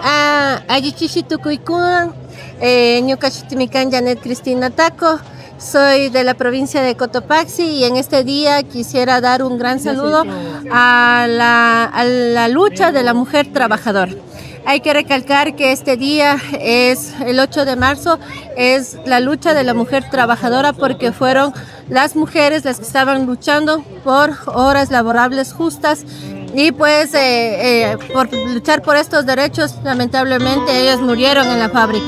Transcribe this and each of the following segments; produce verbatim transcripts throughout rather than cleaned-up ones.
Ah, alli chishi tukuykuwan, eh, ñuka shutimi kan Janet Cristina Taco, soy de la provincia de Cotopaxi y en este día quisiera dar un gran saludo a la, a la lucha de la mujer trabajadora. Hay que recalcar que este día es el ocho de marzo, es la lucha de la mujer trabajadora porque fueron las mujeres las que estaban luchando por horas laborables justas y pues eh, eh, por luchar por estos derechos, lamentablemente ellas murieron en la fábrica.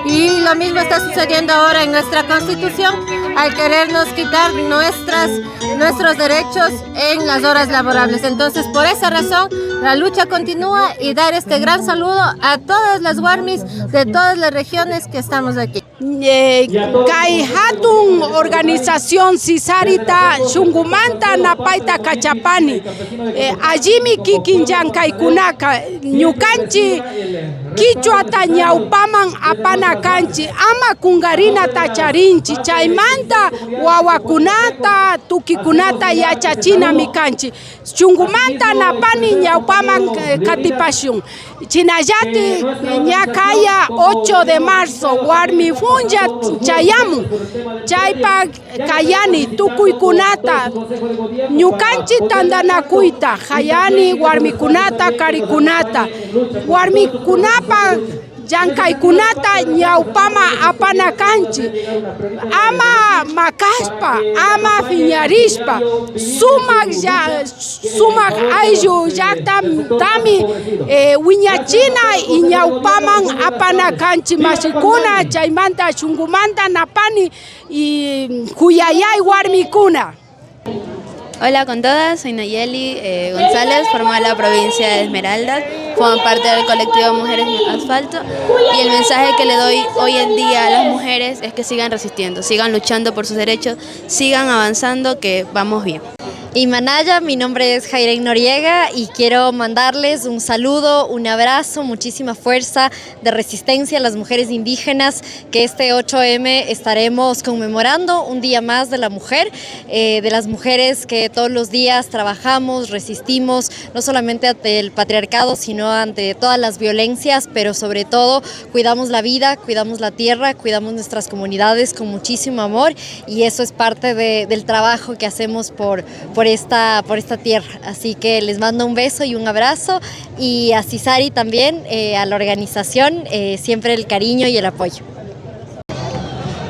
Y lo mismo está sucediendo ahora en nuestra constitución al querernos quitar nuestras, nuestros derechos en las horas laborables. Entonces, por esa razón, la lucha continúa y dar este gran saludo a todas las warmis de todas las regiones que estamos aquí. Eh, kay hatun organización Sisarita shungumanta napayta kachapani. Eh, allimi kikin llankaykunaka ñukanchi kichwata ñawpaman apana kanchi, ama kunkarinata charinchi, chaymanta wawakunata, tukikunata yachachinami kanchi. Shungumanta napani ñawpaman, eh, katipashun. Chinallatik ña kaya ocho de marzo warmi punlla chayamun. Chaypa kayani tukuykunata, ñukanchi tantanakuyta, kayani warmikunata, karikunata, warmikunapa llankaykunata ñawpama apana kanchi. Ama makashpa, ama piñarishpa, sumak lla-, sumak ayllu llaktami, eh, wiñachina y ñawpaman apana kanchi mashikuna, chaymanta shungumanta napani y kuyayay warmikuna. Hola con todas, soy Nayeli eh, González, formo de la provincia de Esmeraldas, formo parte del colectivo Mujeres en Asfalto y el mensaje que le doy hoy en día a las mujeres es que sigan resistiendo, sigan luchando por sus derechos, sigan avanzando, que vamos bien. Imanalla, mi nombre es Jairen Noriega y quiero mandarles un saludo, un abrazo, muchísima fuerza de resistencia a las mujeres indígenas que este ocho M estaremos conmemorando un día más de la mujer, eh, de las mujeres que todos los días trabajamos, resistimos, no solamente ante el patriarcado, sino ante todas las violencias, pero sobre todo cuidamos la vida, cuidamos la tierra, cuidamos nuestras comunidades con muchísimo amor y eso es parte de, del trabajo que hacemos por, por esta, por esta tierra. Así que les mando un beso y un abrazo y a Sisari también, eh, a la organización, eh, siempre el cariño y el apoyo.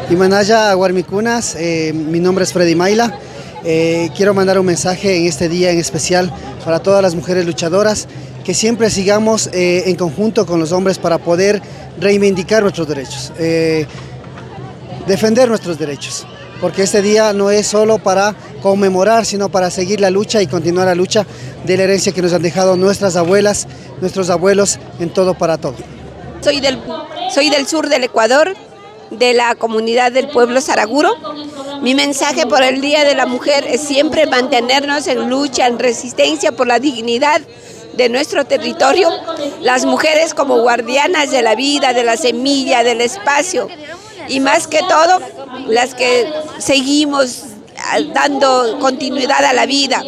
Imanalla warmikunas, eh, mi nombre es Freddy Maila. Eh, quiero mandar un mensaje en este día en especial para todas las mujeres luchadoras, que siempre sigamos eh, en conjunto con los hombres para poder reivindicar nuestros derechos, eh, defender nuestros derechos, porque este día no es solo para conmemorar, sino para seguir la lucha y continuar la lucha de la herencia que nos han dejado nuestras abuelas, nuestros abuelos en todo para todo. Soy del, soy del sur del Ecuador, de la comunidad del pueblo Saraguro. Mi mensaje por el Día de la Mujer es siempre mantenernos en lucha, en resistencia por la dignidad de nuestro territorio, las mujeres como guardianas de la vida, de la semilla, del espacio, y más que todo, las que seguimos ah, dando continuidad a la vida.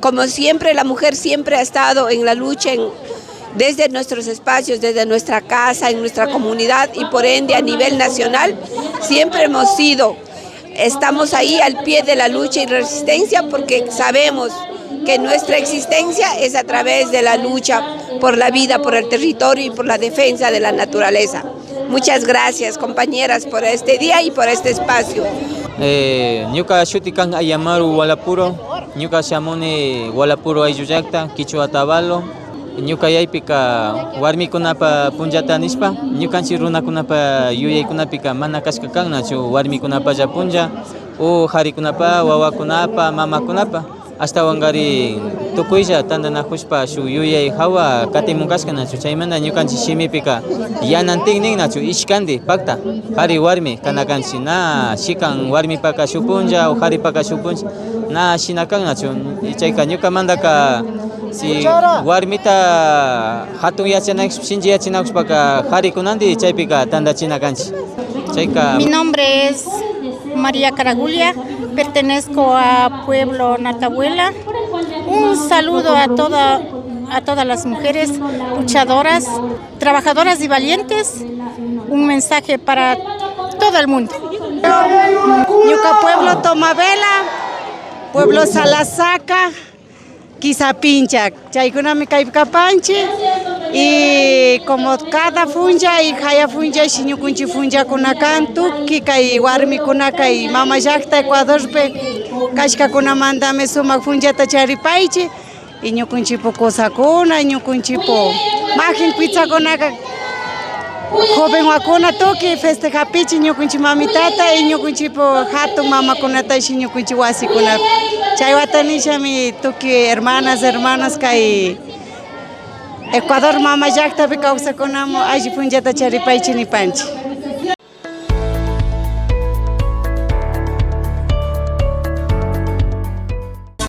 Como siempre, la mujer siempre ha estado en la lucha en, desde nuestros espacios, desde nuestra casa, en nuestra comunidad y por ende a nivel nacional, siempre hemos sido, estamos ahí al pie de la lucha y resistencia porque sabemos que nuestra existencia es a través de la lucha por la vida, por el territorio y por la defensa de la naturaleza. Muchas gracias, compañeras, por este día y por este espacio. Eh, ñuka shuti kan Ayamaru Walapuro, ñuka shamuni Walapuro ayllullakta, Kichwa Otavalo. Ñuka yaypika warmikunapa punllata nishpa, ñukanchik runakunapa yuyaykunapika mana kashka kan nachu warmikunapalla punlla o karikunapa, wawakunapa, mamakunapa. Ashtawankarin tukuylla tantanakushpa shuk yuyay hawa katimun kashka nachu. Chaymanta ñukanchik shimipika yanantin nin nachu, ishkanti pakta, kari warmi kana kanchik. Na shikan warmipaka shuk punlla o karipaka shuk punlla, na shina kan nachu. Y chayka ñukamantaka si warmita hatun yachanakushpa, shinchi yachanakushpaka karikunanti chaypika tantachina kanchik. Chayka. Mi nombre es María Caragulia, pertenezco a pueblo Natabuela. Un saludo a toda A todas las mujeres luchadoras, trabajadoras y valientes, un mensaje para todo el mundo. Ñuka pueblo Tomabela, pueblo Salasaca, Quisapincha, chaykunami kaypi kapanchik. Y como cada punlla y jaya punlla, shi ñukunchik punllakuna kan, tukuy kay warmikunaka y mama llakta Ecuadorpi kashkakunamantami sumak punllata charipaychik. Y ñukunchikpu kusakuna, ñukunchikpu makin pitsakunaka, jovenwakuna tukuy festejapichik ñukunchik mamitata y ñukunchikpu hatun mamakunatashi ñukunchik wasikunapi. Chaywata nishami tukuy hermanas, hermanos kay Ecuador mama llaktapi kawsakkunaman alli punllata charipaychik nipanchik.